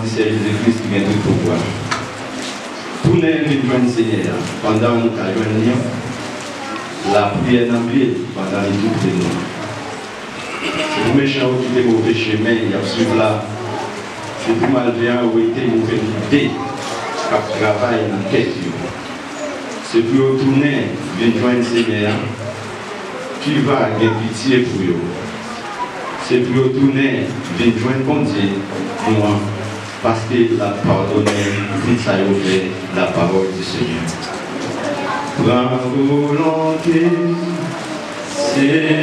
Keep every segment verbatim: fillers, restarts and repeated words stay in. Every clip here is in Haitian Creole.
Sèvitè Jezikri ki gen tout pouvwa. Tounen vin jwenn Senyè a pandan nou ka jwenn li an. Lapriyè nan pye l pandan li tou pre nou. Se pou mechan yo kite move chemen y ap swiv la. Se pou malveyan yo wete move lide k ap travay nan tèt yo. Se pou yo tounen vin jwenn Senyè a, ki va gen pitye pou yo. Se pou yo tounen vin jwenn Bondye nou an, paske l ap padone tout sa yo fè. La parole du Seigneur. Pran volonte, Senyè,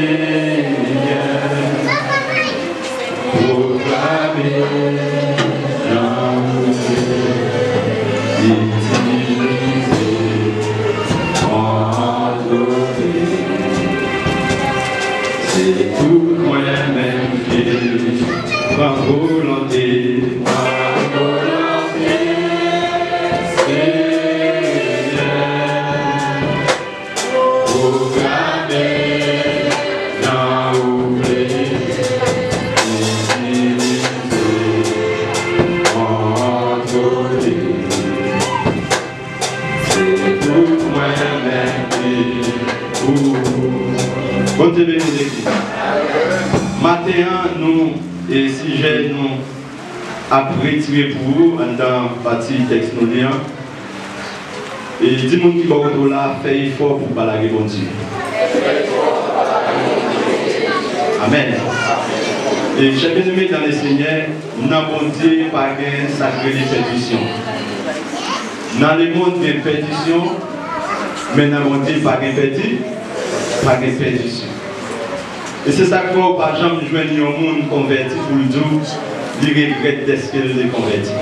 pwoklame nan mwen, itilize, adore. Se tout mwen menm ki pran volonte, pran volonte, Senyè. Pwoklame nan ou vle, itilize, kontwole. Se tout mwen menm ki pou ou. Bondye beni legliz. Maten an, nou, e sijè nou ap retire pou ou anndan pati tèks nou li an. E di moun ki bò kote w la, fè efò pou w pa lage Bondye. Amèn. E chè byeneme dan le Senyè, nan Bondye pa gen sa k rele pèdisyon. Nan lemonn gen pèdisyon, men nan Bondye pa gen pèdi, pa gen pèdisyon. E se sa k fè w pa janm jwenn yon moun konvèti pou l di w li regrèt dèske l te konvèti.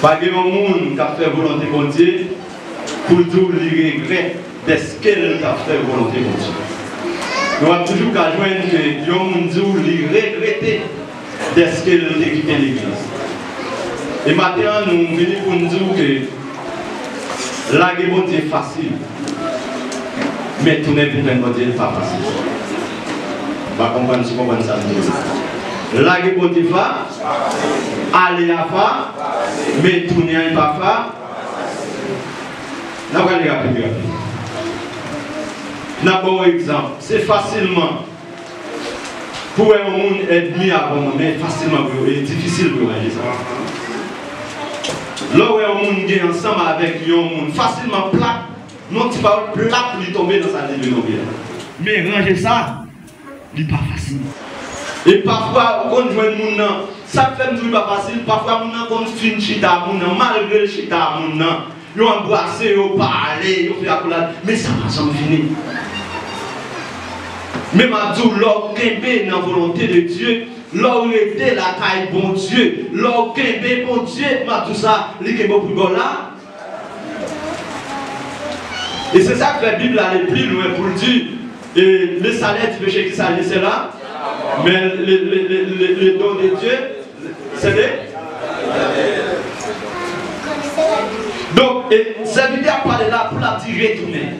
Pa gen yon moun k ap fè volonte Bondye pou l di w li regrèt dèske l t ap fè volonte Bondye. Men w ap toujou ka jwenn ke yon moun di w li regrete dèske l te kite legliz. E maten an, nou vini pou n di w ke lage Bondye fasil, men tounen vin jwenn Bondye pa fasil. M pa konprann si w konprann sa m di w la. Lage Bondye fa, ale a fa, men tounen an pa fa. N ap prale rapid, rapid. N ap ba w egzanp. Se fasilman pou wè yon moun ènmi avè w, men fasilman pou yo, e difisil pou yo ranje sa. Lè w wè yon moun gen ansanm avèk yon moun, fasilman plap, nan ti pawòl plap, li tonbe nan sa li dwe tonbe a. Men ranje sa, li pa fasil. E pafwa, ou konn jwenn moun nan, sa k fè m di w li pa fasil, pafwa moun nan konn fin chita a moun nan, malgre l chita a moun nan, yo anbrase, yo pale, yo fè akolad, men sa pa janm fini. Men m ap di w, lè w kenbe nan volonte de Dye, lè w rete lakay Bondye, lè w kenbe Bondye, m ap di w sa, li kenbe w pou l ba w la. E se sa k fè Bib la ale pi lwen pou l di, e, le salaire du péché, ki sa l ye, se la, men le, le, le, le, le don de Dieu, se le. Donk, e, sèvitè a pale la pou l ap di retounen.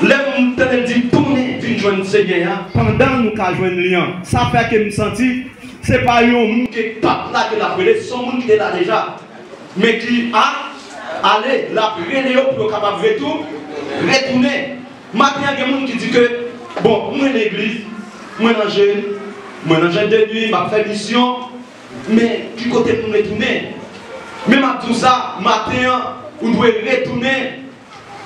Lè m tande l di tounen, vin jwenn Senyè a, pandan nou ka jwenn li an, sa fè ke m santi se pa yon moun ki p ap la ke l ap rele, se yon moun ki te la deja. Men ki a, ale, l ap rele yo pou yo kapab retou, retounen. Maten an, gen moun ki di ke, bon, mwen legliz, mwen nan jèn, mwen nan jèn de nwi, m ap fè misyon, men ki kote pou m retounen? Men m ap di w sa, maten an, ou dwe retounen.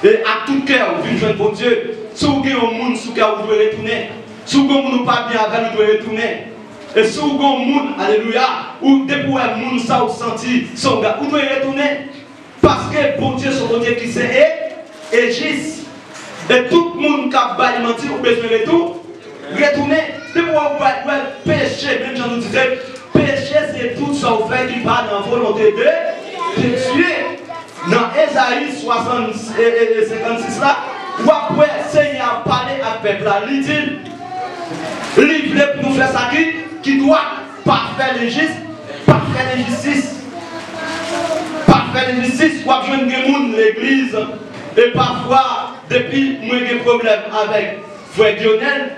E ak tout kè w vin jwenn Bondye. Si w gen yon moun sou kè w, ou dwe retounen. Si w gen yon moun ou pa byen avè l, ou dwe retounen. E si w gen yon moun, alelouya, ou depi w wè moun sa w santi se yon ga, ou dwe retounen. Paske Bondye se yon Bondye ki sen e, e jis. E tout moun k ap bay manti, ou bezwen retou, retounen. Depi w wè, w wè peche, menm jan nou di se, peche se tout sa w fè ki pa nan volonte de, de Dye. Nan Ezayi swasant, e, e, e, senkannsis la, w ap wè Senyè a pale ak pèp la. Li di l, li vle pou nou fè sa ki, ki dwat, pa fè lenjis, pa fè lenjistis. Pa fè lenjistis, w ap jwenn gen moun legliz, e pafwa, depi mwen gen pwoblèm avèk frè Dionel,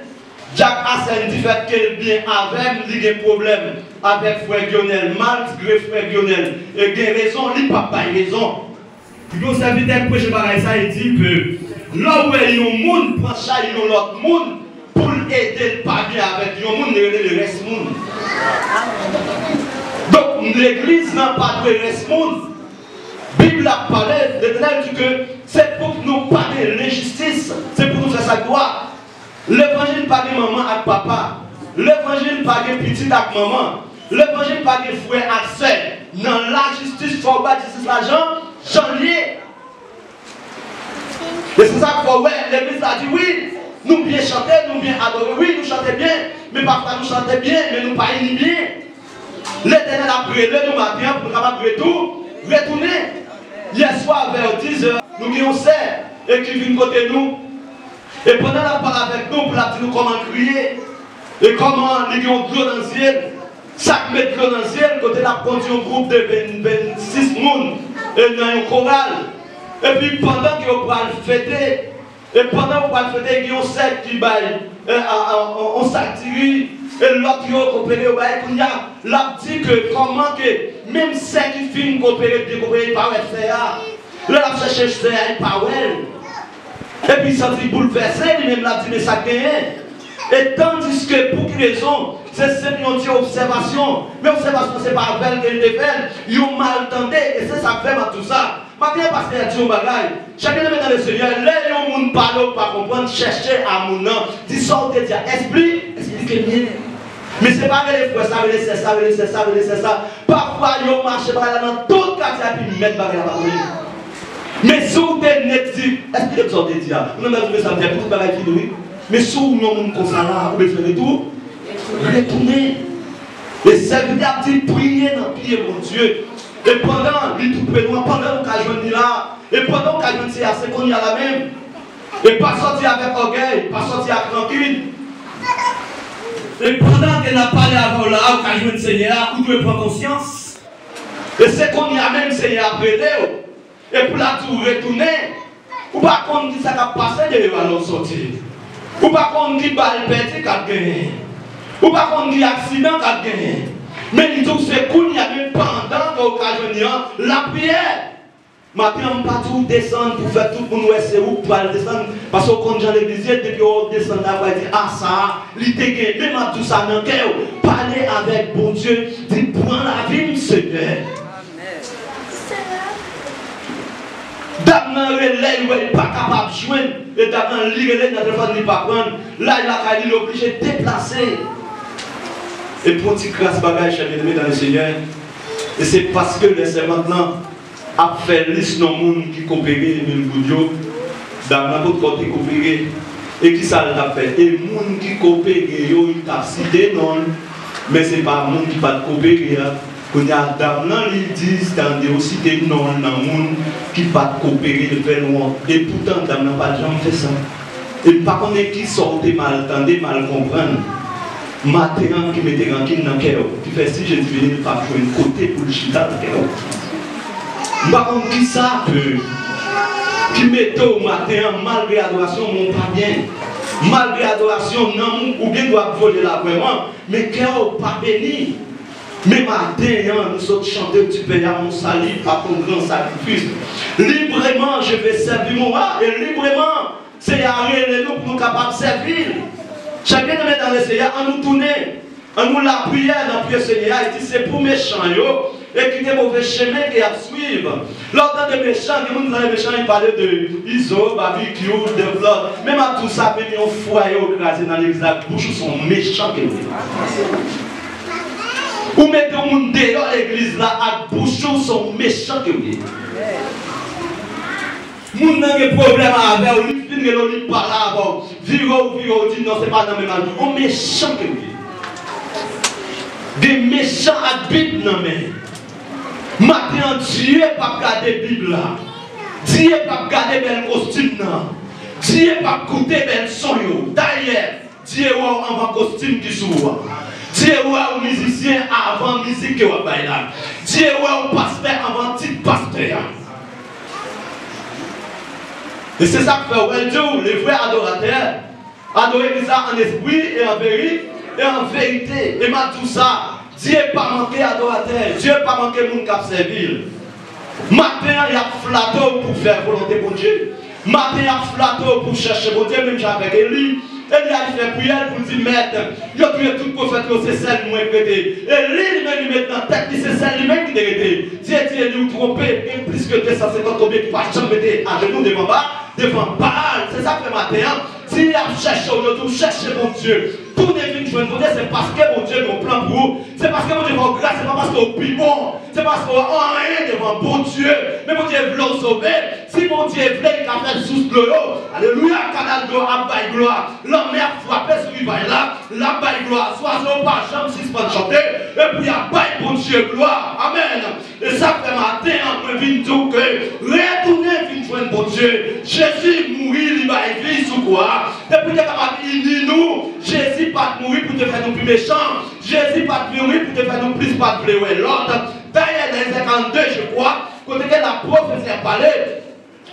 Dyak Asèn, difèt ke l byen avè m, li gen pwoblèm. Avèk frè Gionel, malgre frè Gionel, e, gen rezon, li p ap bay rezon. Yon sèvitè k preche bagay sa, li di ke lè w wè yon moun pran chay yon lòt moun pou l ede l pa byen avèk yon moun, li rele l rès moun. Donk, legliz lan pa dwe rès moun. Bib la pale, Letènèl di ke se pou nou pa gen lenjistis, se pou nou fè sa k dwat. Levanjil pa gen manman ak papa. Levanjil pa gen pitit ak manman. Levanjil pa gen frè ak sè. Nan lajistis, fò w bay jistis la jan, jan l ye. E se sa k fè w wè, legliz la di, wi, nou byen chante, nou byen adore, wi, nou chante byen, men pafwa nou chante byen, men nou pa ini byen. Letènèl ap rele nou maten an pou nou kapab retou-, retounen. Yè swa, vè diz è, nou gen yon sè e ki vin kote nou. E pandan l ap pale avèk nou, pou l ap di nou kòman l kriye, e kòman li gen yon dlo nan zye l, sa k met dlo nan zye l, kote l ap kondui yon gwoup de ven, vennsis moun, e nan yon koral. Epi pandan ke yo pral fete, e pandan yo pral fete, gen yon sè ki bay, e, a, a, on, on sak diri, e lòt yo kopere yo bay, kounye a, l ap di ke kòman ke menm sè ki fin kopere, byen kopere, li pa wè sè a. Lè l ap chèche sè a, li pa wè l. Epi li santi l boulvèse, li menm l ap di, men sa k genyen? E tandiske, pou ki rezon? Se senp yon ti obsèvasyon. Men obsèvasyon, se pa avè l ke l te fè l. Yon maltande, e se sa k fè m ap di w sa. Maten an, pastè a di yon bagay. Chè byeneme nan le Senyè, lè yon moun pale w pa konprann, chèche a moun nan. Di sa w te di a. Espli-, esplike m byen. Men se pa rele frè sa, rele sè sa, rele sè sa, rele sè sa. Pafwa yo mache bagay la nan tout katye a, epi mèt bagay la pa konnen. Men si w te nèt di, esplike m sa w te di a. Ou menm nan di sa w te di a, tout bagay fini wi. Men si w yon moun konsa la, ou bezwen retou-, retounen. E sèvitè ap di, priye nan pye Bondye. E pandan li tou pre nou an, pandan nou ka jwenn li la, e pandan w ka jwenn Seyè a, se kounye a la menm. E pa sòti avèk ògèy, pa sòti ak rankin. E pandan ke n ap pale avè w la, ou ka jwenn Senyè a, ou dwe pran konsyans. E se kounye a menm Senyè a ap rele w. E pou l ap di w retounen, ou pa konn ki sa k ap pase deyò a lè w sòti. Ou pa konn ki bal pèdi k ap genyen. Ou pa konn ki aksidan k ap genyen. Men li di w se kounye a menm pandan ke w ka jwenn li an, lapriyè. Maten an, m pa di w desann pou fè tout moun wè se ou k pral desann, paske w konn jan legliz ye, depi w desann la, w pral di, a, sa a, li te gen, men m ap di w sa nan kè w, pale avèk Bondye, di, pran lavi m, Senyè. Dam nan rele, l wè li pa kapab jwenn, e dam nan li rele nan telefòn, li pa pran, l al lakay li, li oblije deplase. E pou yon ti kras bagay, chè byeneme nan le Senyè, e se paske lè sèvant lan ap fè lis non moun ki kopere mil goud yo. Dam nan potko te kopere. E kisa l t ap fè? E moun ki kopere yo, li t ap site non l. Men se pa moun ki pa t kopere a. Kounye a, dam nan, li di, tande yo site non l nan moun ki pa t kopere, l fè l wont. E poutan, dam nan pa t janm fè sa. E m pa konnen kisa w te mal tande, mal konprann. Maten an ki mete rankin nan kè w, ki fè si Jezi vini, li p ap jwenn kote pou l chita nan kè w. M pa konn kisa ke, ki mete w maten an, malgre adorasyon, men w pa byen. Malgre adorasyon, nanm ou, ou gen dwa ap vole la vrèman, men kè w pa beni. Men maten an, nou sot chante, Tu payas mon salut par ton grand sacrifice. Librement, je vais servir mon roi, e libreman, Seyè a rele nou pou nou kapab sèvi l. Chè byeneme nan le Seyè, an nou tounen, an nou lapriyè nan pye Senyè a, li di se pou mechan yo, e kite move chemen ke y ap swiv. Lè w tande mechan, gen moun ki tande mechan, li pale de Izo, Babikyou, de lòt. Men m ap di w sa, menm yon fwaye w kraze nan legliz la ak bouch ou, se yon mechan ke w ye. Ou mete yon moun deyò legliz la ak bouch ou, se yon mechan ke w ye. Moun nan gen pwoblèm avè w, li fin rele w, li pale avè w. Vire w, vire w, di non, se pa nan menm al. On mechan ke w ye. Gen mechan ak Bib nan men. Maten an, Dye p ap gade Bib la. Dye p ap gade bèl kostim nan. Dye p ap koute bèl son yo. Dayè, Dye wè w anvan kostim ki sou ou a. Dye wè w mizisyen avan mizik ke w ap bay la. Dye wè w pastè anvan tit pastè a. E se sa k fè w wè l di w, les vrais adorateurs adorent kisa? En esprit et en vérité, et en vérité. E m ap di w sa, Dye pa manke adoratè, Dye pa manke moun k ap sèvi l. Maten an, y ap flate w pou w fè volonte Bondye. Maten, y ap flate w pou w chèche Bondye, menm jan avèk Eli. Eli al fè priyè l pou l di, Mèt, yo touye tout pwofèt yo, se sèl mwen k rete. Eli, li menm, li met nan tèt li, se sèl li menm ki te rete. Dye di Eli, ou twonpe, gen plis ke de san senkant konbyen ki pa janm mete ajenou devan Ba, devan Baal. Se sa k fè maten an, si y ap chèche w, yo di w chèche Bondye. Tounen vin jwenn Bondye, se paske Bondye gen yon plan pou ou. Se paske Bondye fè w gras, se pa paske w pi bon. Se paske w anyen devan Bondye. Men Bondye vle w sove. Si Bondye vle, li ka fè sous dlo yo. Alelouya, kanal dlo ap bay glwa. Lanmè ap frape sou rivay la. L ap bay glwa. Zwazo yo pa janm sispann chante. Epi y ap bay Bondye glwa. Amèn. E sa k fè maten an, mwen vin di w ke retounen vin jwenn Bondye. Jezi mouri, li bay vi sou kwa a. Depi w te kapab ini nou, Jezi pa t mouri pou te fè nou pi mechan. Jezi pa t mouri pou te fè nou plis pa t vle wè lòt. Dayè, nan Ezekyèl karannde, je crois, kote ke lapwofesi ap pale,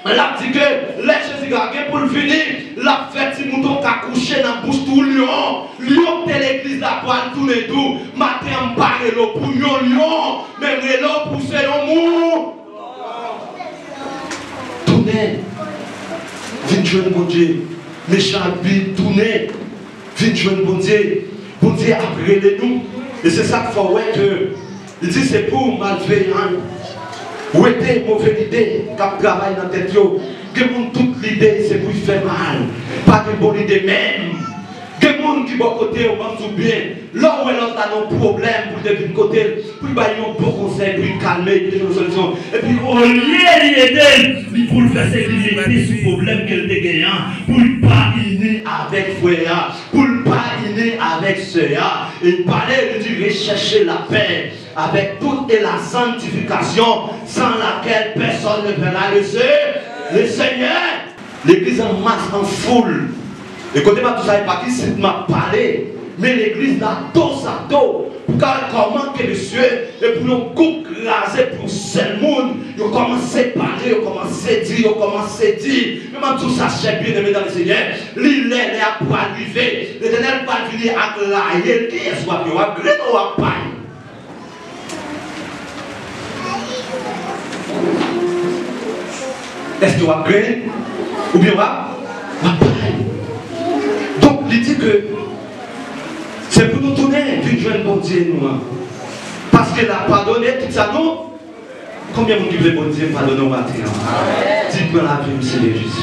l ap di ke lè Jezi a gen pou l vini, l ap fè ti mouton ka kouche nan bouch twou lyon. Lyon k te legliz la pral tounen tou. Maten an, m pa rele w pou yon lyon, men m rele w pou w se yon mou. Tounen. Vin jwenn Bondye. Mechan ak vil, tounen. Vin jwenn Bondye. Bondye ap rele nou. E se sa k fè w wè ke li di se pou malveyan yo wete move lide k ap travay nan tèt yo. Gen moun tout lide se pou y fè mal. Pa gen bon lide menm. Gen moun ki bò kote w, ban m di w byen, lè w wè lòt la nan yon pwoblèm pou l te vin kote l, pou l bay yon bon konsèy, pou l kalme, pou l te jwenn yon solisyon. Epi olye li ede l, li boulvèse, li mete sou pwoblèm ke l te genyen an, pou l pa ini avèk frè a, pou l pa ini avèk sè a. E l pale, li di, rechèche lapè avec toute la sanctification, sans laquelle personne ne verra le Se-, le Seigneur. Legliz an mas, an foul. E kote m ap di sa, e pa ki sit m ap pale, men legliz la, do sa do, pou ka wè kòman ke mesye, e pou yon gwoup kraze pou yon sèl moun, yo kòmanse pale, yo kòmanse di, yo kòmanse di. Men m ap di w sa, chè byeneme nan Lesenyè, li lè, lè a pral rive. Letènèl pral vini ak layel. Kiyès w ap ye? W ap grenn ou w ap pay? Èske w ap grenn? Oubyen w ap, w ap pale? Donk, li di ke se pou nou tounen vin jwenn Bondye nou an. Paske l ap padone tout sa nou. Konbyen moun ki vle Bondye padone w maten an? Di, pran lavi m, Senyè Jezi.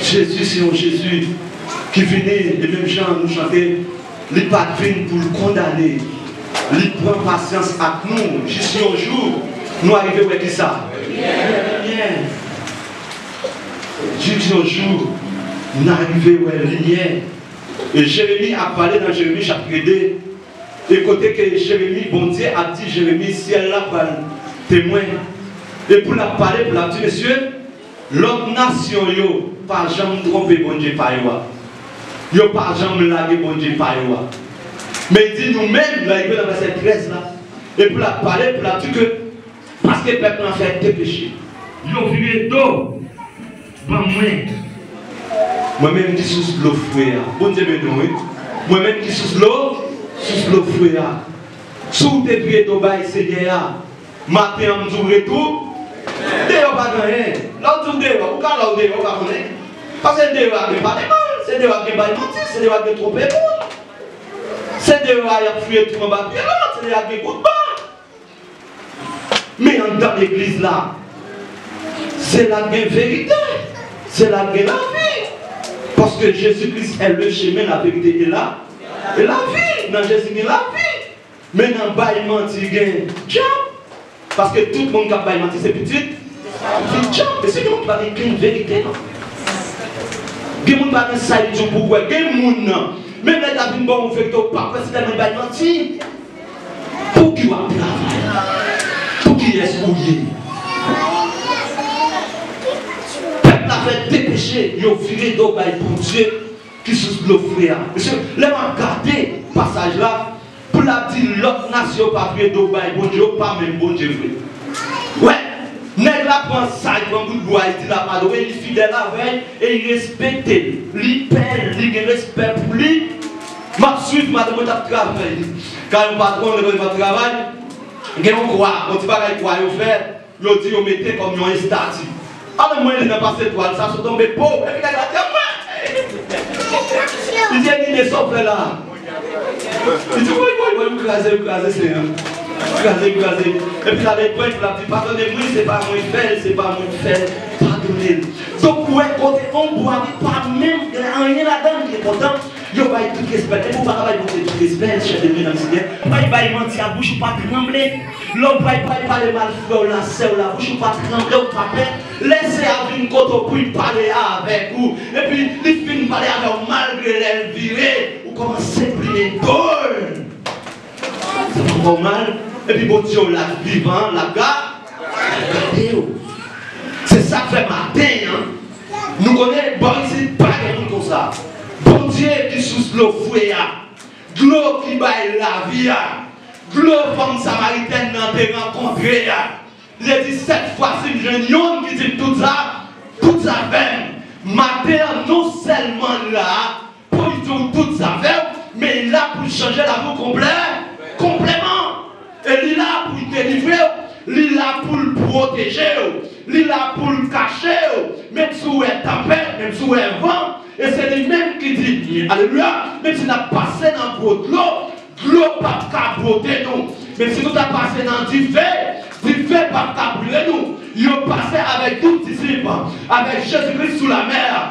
Jezi se yon Jezi ki vini, e menm jan nou chante, li pa t vin pou l kondane. Li pran pasyans ak nou jis yon jou nou arive wè kisa? Limyè. Jis yon jou n arive wè limyè. E Jeremi ap pale nan Jeremi chapit de, e kote ke Jeremi, Bondye ap di Jeremi, syèl la pral temwen. E pou l ap pale, pou l ap di, mesye, lòt nasyon yo pa janm twonpe Bondye pa yo a. Yo pa janm lage Bondye pa yo a. Men li di nou menm, lè l rive nan vèsè trèz la, e pou l ap pale, pou l ap di ke, paske pèp lan fè de peche. Yo vire do ban mwen. Mwen menm ki sous dlo fre a. Bondye beni w, wi. Mwen menm ki sous dlo, sous dlo fre a. Si w te vire do bay Senyè a, maten an, m di w retou. Deyò pa gen anyen. Lè w di w deyò, ou ka lè w deyò, ou pa konnen. Paske deyò a gen pale mal, se deyò a gen bay manti, se deyò a gen twonpe moun. Se deyò a y ap fouye twou anba pye lòt, se deyò a gen goudman. Men anndan legliz la, se la k gen verite, se la k gen lavi. Paske Jezi Kris est le chemin, la vérité et la, et la vie. Nan Jezi gen lavi. Men nan bay manti gen djab. Paske tout moun k ap bay manti se pitit, pitit djab. Mesye, gen moun ki pa gen kenn verite, non. Gen moun pa gen sa y di w pou kwè. Gen moun, menm lè l ta vin ba w yon verite, ou pa kwè, se tèlman l bay manti. Pou ki w ap travay? Pou kiyès ou ye? Pèp la fè de peche, yo vire do bay Bondye ki sous dlo fre a. Mesye, lè m ap gade pasaj la, pou l ap di lòt nasyon pa vire do bay Bondye, yo pa menm Bondye vre. Wè, nèg la pran sa, li pran bout bwa, li di l ap adore, li fidèl avè l, e li respekte l. Li pè l, li gen respè pou li. M ap swiv madanm mwen t ap travay. Ka yon patwon, lè m ap travay, gen yon kwa, yon ti bagay kwa yo fè, yo di yo mete kòm yon estati. Madanm mwen li nan pase twal, sa sot tonbe, po, epi nèg la di, "Anmwey!" Li di, "Egide, sa w fè la?" Li di, "Woy, woy, woy, m kraze, m kraze, Senyè. M kraze, m kraze." Epi l ale pran l ap di, "Padone m, wi, se pa mwen k fè l, se pa mwen k fè l, padone l." Donk, ou wè kote yon bwa ki pa menm gen anyen ladan l ki enpòtan, yo bay tout respè. Epi w pa ka bay Bondye tout respè, chè byeneme nan Senyè. Bay, bay manti a bouch ou pa tranble. Lè w bay, bay pale mal frè w la, sè w la, bouch ou pa tranble, ou pa pè. Lè sè a vin kote w pou l pale avèk ou, epi li fin pale avè w malgre lè l vire, ou kòmanse plimen do l. Sa pa fè w mal, epi Bondye w la k vivan, l ap ga-, l ap gade w. Se sa k fè maten an, nou konnen bò isit pa gen moun konsa. Bondye ki sous dlo fre a, dlo ki bay lavi a, dlo fanm samaritèn nan te rankontre a, li te di, "Sèt fwa, si m jwenn yonn ki di m tout sa, tout zafè m." Maten an, non sèlman l la pou l di w tout zafè w, men l la pou l chanje lavi w konplè, konplèman. E li la pou l delivre w, li la pou l pwoteje w, li la pou l kache w, menm si w wè tanpèt, menm si w wè van, e se li menm ki di, alelouya, menm si n ap pase nan gwo dlo, dlo p ap ka bwote nou. Menm si nou ta pase nan dife, dife p ap ka brile nou. Yo pase avèk douz disip, avèk Jezikri sou lamè a.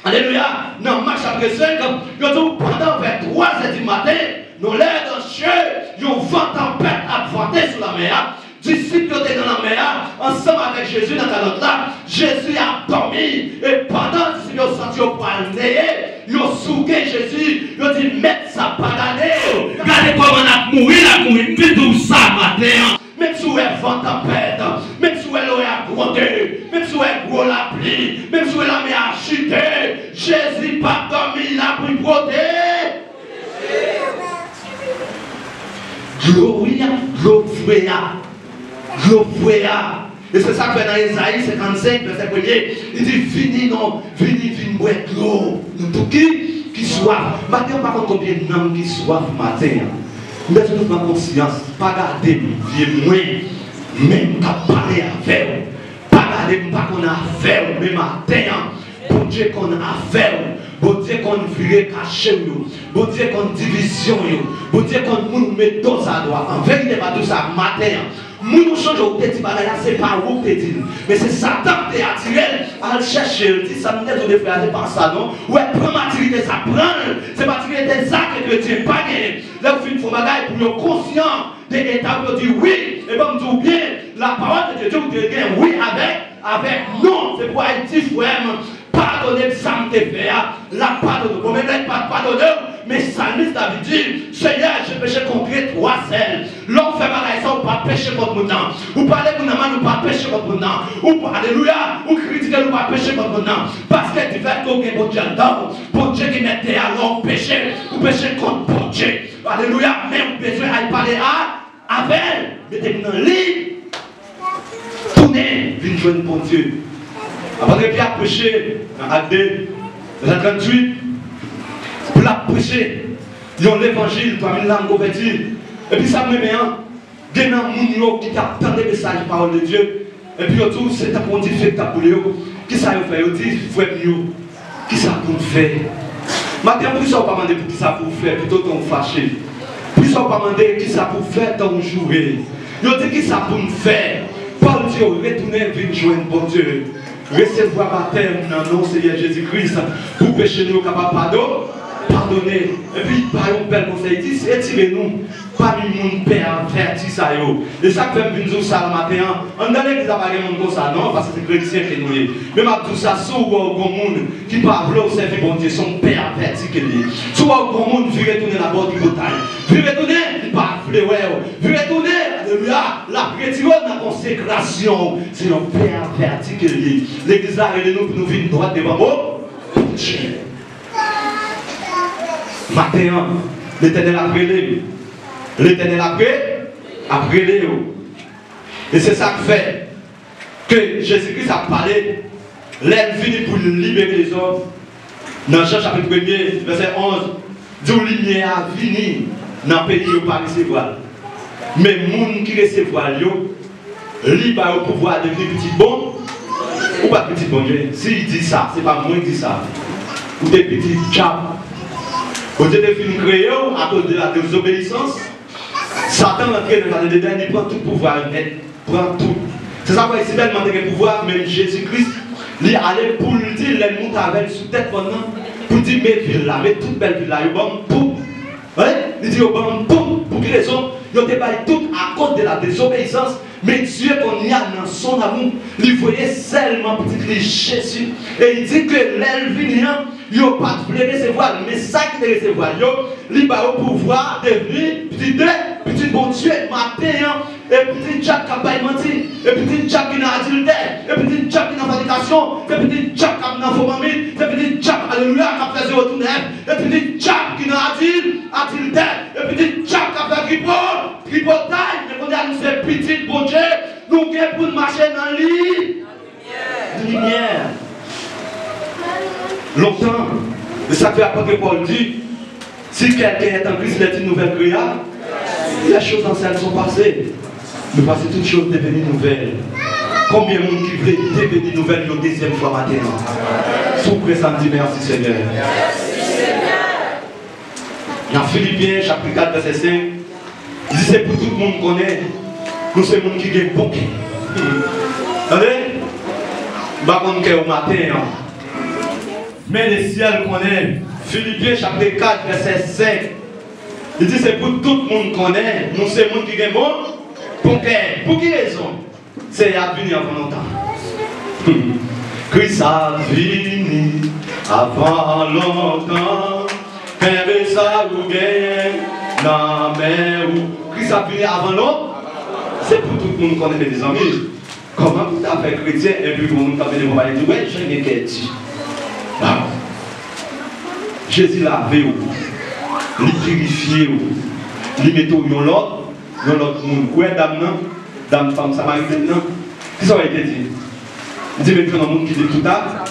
Alelouya! Nan Mak chapit senk, yo di w pandan vè twa zè di maten, nan lè dan sye, yon van tanpèt ap vante sou lamè a. Disip yo te nan lanmè a, ansanm avèk Jezi nan kalòt la. Jezi ap dòmi. E pandan disip yo santi yo pral neye, yo souke Jezi, yo di, "Mèt, sa padone yo. Gade kòman n ap mouri, n ap mouri." M vin di w sa maten an. Menm si w wè van tanpèt, menm si w wè lorè a gwonde, menm si w wè gwo lapli, menm si w wè lanmè a ajite, Jezi p ap dòmi, l ap ripote. Dlo wi a, dlo fre a, dlo fre a. E se sa k fè nan Ezayi senkannsenk, vèsè premye, li di, "Vini non, vini, vin bwè dlo. Nou tout ki, ki swaf." Maten, ou pa konn konbyen nanm ki swaf maten an. M bezwen nou pran konsyans. Pa gade m, vye mwen, menm k ap pale avè w. Pa gade m, pa konn afè w, men maten an, Bondye konn afè w. Bondye konn vire kache w yo. Bondye konn divizyon yo. Bondye konn moun ou met do sa dwa. An verite, m ap di w sa maten an. Moun ou sonje ou te di bagay la, se pa ou k te di l. Men se Satan k te atire l, al chèche l, di sa m te di w de frè a, se pa sa non. Ou wè, pran matirite sa, pran l. Se matirite sa ke kretyen pa genyen. Lè w fin fè yon bagay pou yo konsyan de eta w, yo di wi. E ban m di w byen, lapawòl de Dye di w te gen wi avèk, avèk non. Se pou Ayiti, frè m. Padone m sa m te fè a, l ap padone w. Bon, menm lè l pa t padone w, men salmis David di, Seigneur, j'ai péché contre toi seul. Lè w fè bagay sa, ou pa peche kont moun nan. Ou pale moun nan mal, ou pa peche kont moun nan. Ou pa, alelouya, ou kritike l, ou pa peche kont moun nan. Paske difèt ke w gen Bondye anndan w, Bondye ki mèt tè a, lè w peche, ou peche kont Bondye. Alelouya, men ou bezwen al pale a avè l, mete m nan liy, tounen vin jwenn Bondye. Apre Pyè ap preche nan Ak de, vèsè tranntuit, pou l ap preche yon levanjil, twa mil nanm konvèti. Epi sa m renmen an, gen nan moun yo ki t ap tande mesaj pawòl de Dye, epi yo di w se tankou yon dife k t ap boule yo. Kisa yo fè? Yo di, frè m yo, kisa pou n fè? Maten an, poukisa w pa mande poukisa pou w fè pito tan w fache? Poukisa w pa mande kisa pou w fè tan w joure? Yo di kisa pou n fè? Pòl di yo retounen vin jwenn Bondye. Resevwa batèm nan non Seyè Jezi Kris pou peche nou yo kapab pado-, padone. Epi ba yo yon bèl konsèy, di, retire nou pami moun pèvèti sa yo. E sa k fè m vin di w sa maten an, anndan legliz la pa gen moun konsa non, paske se kretyen ke nou ye. Men m ap di w sa, si w wè w gon moun ki pa vle w sèvi Bondye, se yon pèvèti ke l ye. Si w wè w gon moun, vire tounen, l ap ba w tripotay. Vire tounen, li pa vle wè w. Vire tounen, alelouya, l ap retire w nan konsekrasyon w. Se yon pèvèti ke l ye. Legliz la rele nou pou nou vin dwat devan Bondye. Maten an, Letènèl ap rele yo. Letènèl ap re-, ap rele yo. E se sa k fè ke Jezi Kris ap pale lè l vini pou l libere lezòm. Nan Jan chapit premye, vèsè onz, Di w limyè a vini nan peyi yo pa resevwa l. Men moun ki resevwa l yo, li ba yo pouvwa devni pitit bon. Ou pa t pitit Bondye. Si l di sa, se pa mwen k di sa. Ou te pitit dyab. Bondye te fin kreye w akoz de la dezobeyisans. Satan rantre nan jaden Edenn, li pran tout pouvwa yo nèt. Pran tout. Se sa k fè si tèlman te gen pouvwa, menm Jezi Kris, li ale pou l di lènmi w t avè l sou tèt mòn nan, pou l di, men vil la, men tout bèl vil la, yo ban m pou. Wi, li di yo ban m pou. Pou ki rezon? Yo te bay tout akoz de la dezobeyisans, men Dye kounye a nan son amou, li voye sèlman pitit li Jezi. E li di ke lè l vini an, yo pa t vle resevwa l, men sa ki te resevwa l yo, li ba yo pouvwa devni pitit de, pitit Bondye. Maten an, e pitit dyab k ap bay manti, e pitit dyab ki nan adiltè, e pitit dyab ki nan fònikasyon, se pitit dyab k ap nan fo manmi, se pitit dyab, alelouya, k ap fè zewo tounen, e pitit dyab ki nan adil, adiltè, e pitit dyab k ap fè tripot, tripotay. Men kounye a nou se pitit Bondye, nou gen pou n mache nan li. Limyè. Lontan, e sa k fè apot Pòl di, si quelqu'un est en Christ, il est une nouvelle créa, les choses anciennes sont passées, mais voici toutes choses devenues nouvelles. Konbyen moun ki vle deveni nouvèl yon dezyèm fwa maten an? Si w kwè sa, di mèsi Senyè. Nan Filipyen chapit kat vèsè senk, li di se pou tout moun konnen nou se moun ki gen bon kè. Tande? M pa konn kè w maten an. Men lesyèl konnen. Filipyen chapit kat vèsè senk, li di se pou tout moun konnen nou se moun ki gen bon, bon kè. Pou ki rezon? Seyè a ap vini avan lontan. Kris ap vini avan lontan. Kenbe sa ou genyen nan men ou. Kris ap vini avan lontan. Se pou tout moun konnen, mezanmi. Kòman pou ta fè kretyen epi pou moun k ap vini konpayi di, wè jan gen kè di. Waw. Jezi lave w. Li pirifye w. Li mete w yon lòt, yon lòt moun. Ou wè dam nan? Dam fanm Samaritèn nan, kisa w te di? Li di, men jwenn yon moun ki di tout a,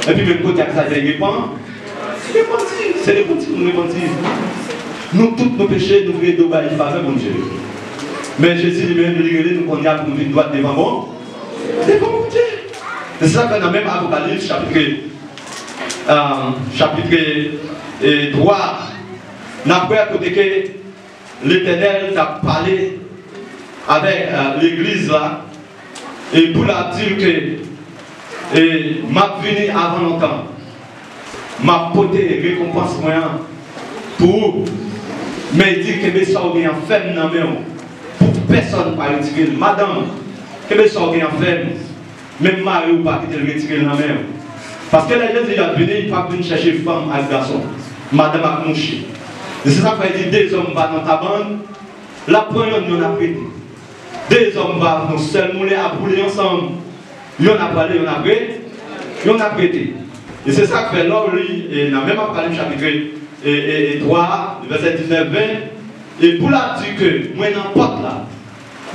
epi menm kote a, kisa l fè? Li repan-, li repanti. Se repanti nou repanti. Nou tout nou peche, nou vire do bay favè Bondye. Men Jezi li menm, li rele nou kounye a pou nou vin dwat devan bon, devan Bondye. Se sa k fè nan menm Apokalips, chapit, euh, chapit, euh, twa, n ap wè kote ke Letènèl t ap pale avèk, euh, legliz la, e pou l ap di l ke, e, m ap vini avan lontan. M ap pote rekonpans mwen an pou ou. Men l di, kenbe sa w gen an fèm nan men w, pou pèsonn pa retire l. Madanm, kenbe sa w gen an fèm. Menm mari w pa kite l retire l nan men w. Paske lè Jezi ap vini, li p ap vin chèche fanm ak gason, madanm ak mouche. E se sa k fè li di, de zòm pa nan kabann, l ap pran yonn, yonn ap rete. De zòm pa nan sèl moulen ap woule ansanm. Yonn ap prale, yonn ap re-, yonn ap rete. E se sa k fè lè w li, e, nan menm Apokalips chapit, e, e, e twa, vèsè diznèf, ven, e pou l ap di ke mwen nan pòt la,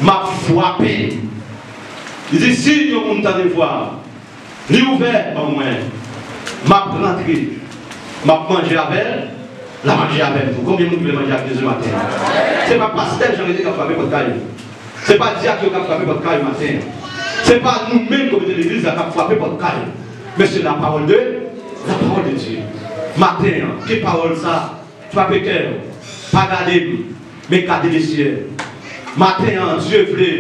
m ap frape. Li di, si yon moun tande vwa m, li ouvè ban mwen, m ap rantre, m ap manje avè l, l a manje avè m tou. Konbyen moun ki vle manje ak Jezi maten an? Se pa pastè Jean Rene k ap frape pòt kay ou. Se pa dyak yo k ap frape pòt kay ou maten an. Se pa nou menm komite legliz la k ap frape pòt kay ou. Men se la parole de, la parole de Dieu. Maten an, ke pawòl sa frape kè w. Pa gade m, men gade lesyèl. Maten an, Dye vle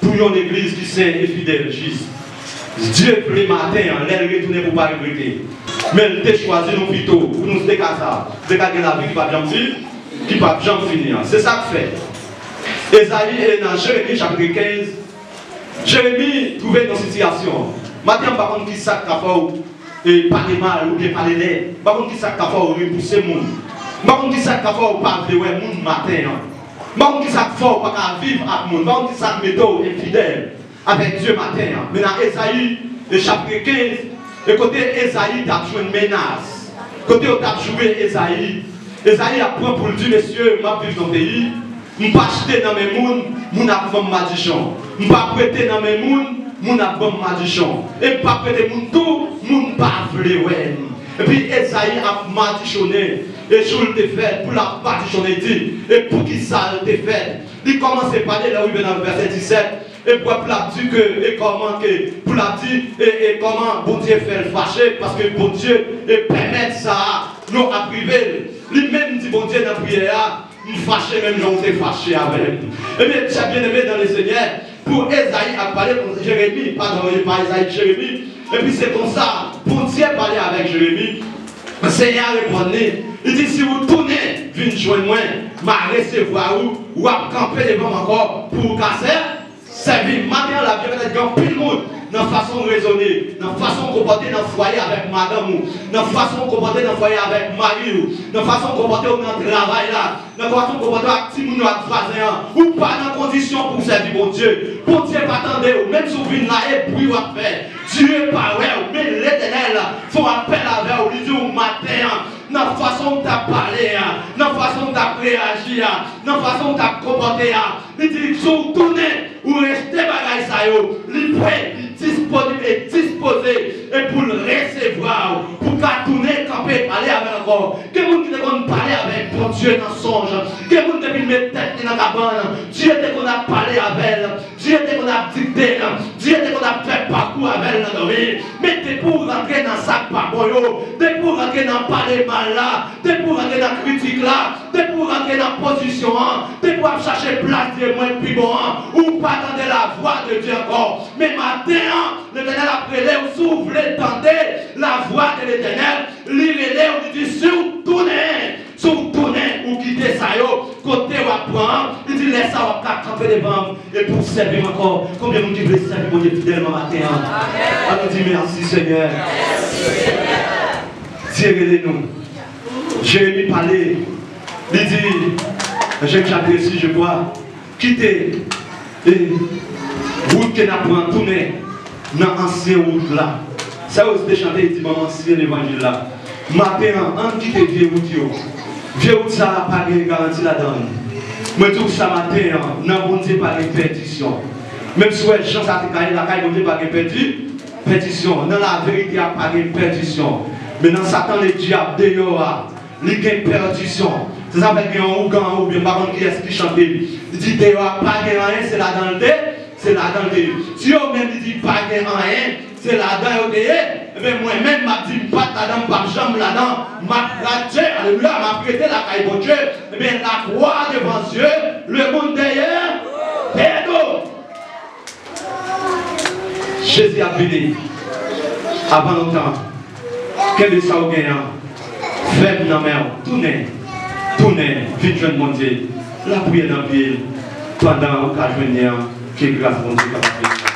pou yon legliz ki sen e fidèl, jis. Dye vle maten an, lè l retounen pou pa regrete. Men l te chwazi nou pito, pou nou te ka sa, te ka gen lavi ki p ap janm fi-, ki p ap janm fini an. Se sa k fè. Ezayi, e nan Jeremi chapit kenz, Jeremi twouve l nan sitiyasyon. Maten an, m pa konn ki sa k ka fè w e pale mal oubyen pale lè. M pa konn ki sa k ka fè w repouse moun. M pa konn ki sa k ka fè w pa vle wè moun maten an. M pa konn ki sa k fè w pa ka viv ak moun. M pa konn ki sa k mete w enfidèl avèk Dye maten an. Men nan Ezayi, e chapit kenz, e kote Ezayi t ap jwenn menas, kote yo t ap joure Ezayi, Ezayi ap pran pou l di, mesye, m ap viv nan peyi, m pa achte nan men moun, moun ap ban m madichon. M pa prete nan men moun, moun ap ban m madichon. E m pa prete moun tou, moun pa vle wè m. Epi Ezayi ap madichonnen. E jou l te fèt, pou l ap madichonnen, li di, e poukisa l te fèt? Li kòmanse pale, lè w rive nan vèsè disèt, e pou, pou l ap di ke, e kòman ke, pou l ap di, e, e kòman Bondye fè l fache, paske Bondye, e pèmèt sa a, yo ap rive l. Li menm di Bondye nan priyè a, m fache menm jan w te fache avè m. Ebyen, chè byeneme dan le Senyè, pou Ezayi ap pale, Jeremi, padon, e pa Ezayi, Jeremi. Epi se konsa, Bondye pale avèk Jeremi. Senyè a reponn li, li di, si w tounen vin jwenn mwen, m a resevwa ou, w ap kanpe devan m ankò pou w ka sè, sèvi m. Maten an la, byen petèt gen anpil moun nan fason w rezone, nan fason w konpòte nan fwaye avèk madanm ou, nan fason w konpòte nan fwaye avèk mari w, nan fason w konpòte w nan travay la, nan fason w konpòte w ak timoun yo, ak vwazen an, ou pa nan kondisyon pou w sèvi Bondye. Bondye pa tande w, menm si w vin la, e bri w ap fè. Dye pa wè w, men Letènèl fè yon apèl avè w, li di w maten an, nan fason w t ap pale a, nan fason w t ap reyaji a, nan fason w t ap konpòte a, li di, si w tounen, ou rejte bagay sa yo, li pre, li disponib e dispoze, e pou l resevwa w, pou w ka tounen kanpe pale avè l ankò. Gen moun ki te konn pale avèk Bondye nan sonj. Gen moun depi l met tèt li nan kabann, Dye te konn ap pale avè l. Dye te konn ap dikte l. Dye te konn ap fè pakou avè l nan dòmi. Men depi w rantre nan sa k pa bon yo, depi w rantre nan pale mal la, depi w rantre nan kritik la, depi w rantre nan pozisyon an, depi w ap chache plas Dye mwen pi bon an, ou pa tande lavwa de Dye ankò. Men maten an, Letènèl ap rele w, si w vle tande lavwa de Letènèl, li rele w, li di, si w tounen, si w tounen, ou kite sa yo, kote w ap pran an, li di, lè sa a w ap ka kanpe devan m, e pou w sèvi m ankò. Konbyen moun ki vle sèvi Bondye fidèlman maten an? Ann nou di, mèsi, Senyè. Dye rele nou. Jeremi pale, li di, nan Jeremi chapit sis, je crois, kite, e, wout ke n ap pran, tounen nan ansyen wout la. Sa yo te chante, li di, ban m ansyen levanjil la. Maten an, ann kite vye wout yo. Vye wout sa a pa gen garanti ladan l. Mwen di w sa maten an, nan Bondye pa gen pèdisyon. Menm si w wè jan sa te ka ye, lakay Bondye pa gen pèdi, pèdisyon. Nan laverite a pa gen pèdisyon. Men nan Satan ledyab deyò a, li gen pèdisyon. Se sa fè gen yon ougan oubyen m pa konn kiyès ki chante. Li di, deyò a pa gen anyen, se ladan l te, se ladan l te ye. Si yo menm li di pa gen anyen, se ladan yo te ye, ebyen mwen menm m ap di m pa t ladan, m p ap janm ladan. M ap rete, alelouya, m ap rete lakay Bondye. Ebyen, la croix devant Dieu, le monde derrière, pèdo. Jezi ap vini avan lontan. Kenbe sa w gen an fèm nan men w. Tounen, tounen, vin jwenn Bondye. Lapriyè nan pye l pandan ou ka jwenn li an. Ke gras Bondye kapab beni.